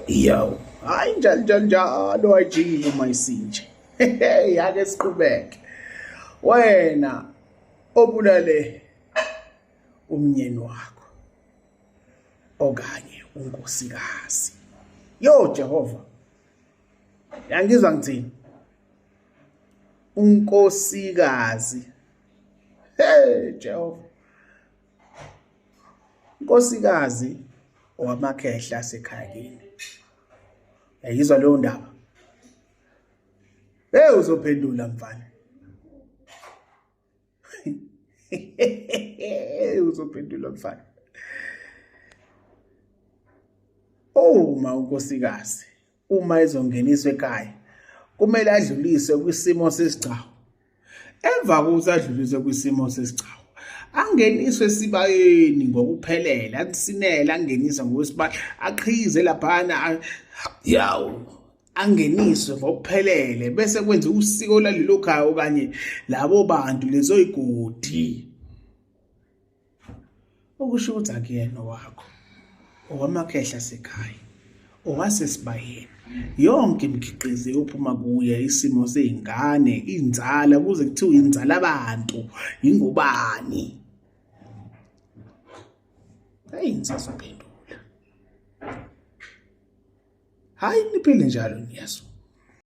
Yo, hayi njalo njalo njalo ayijiki uma isinje. Hey, ake siqhubeke. Wena obulale umnyeni wakho okanye unkosikazi. Yo Jehova. Yangizwa ngithini? Unkosikazi. Hey Jehova. Unkosikazi owamakhehla asekhaya kini. Yayizwa leyo ndaba. Hey uzophendula mfana. Uzophendula mfana. Uma unkosikazi uma ezongeniswa ekhaya kumele adluliswe kwisimo sesigcawu. Emva kokuthi adluliswe kwisimo sesigcawu angeniswe esibayeni ngokuphelele akusinele angeniswe ngokwesibaya aqhize laphana yawu angeniswe ngokuphelele bese kwenza usiko lalelo khaya okanye labo bantu lezo yigodi okusho ukuthi akuyena owakho owamakhehla sekhaya owasesibayeni yonke imikhiqizo eyophuma kuye isimo sey'ngane inzala kuze kuthiwe inzala abantu ingubani eyi ngisazophendula hhayi niphile njalo niyazwa.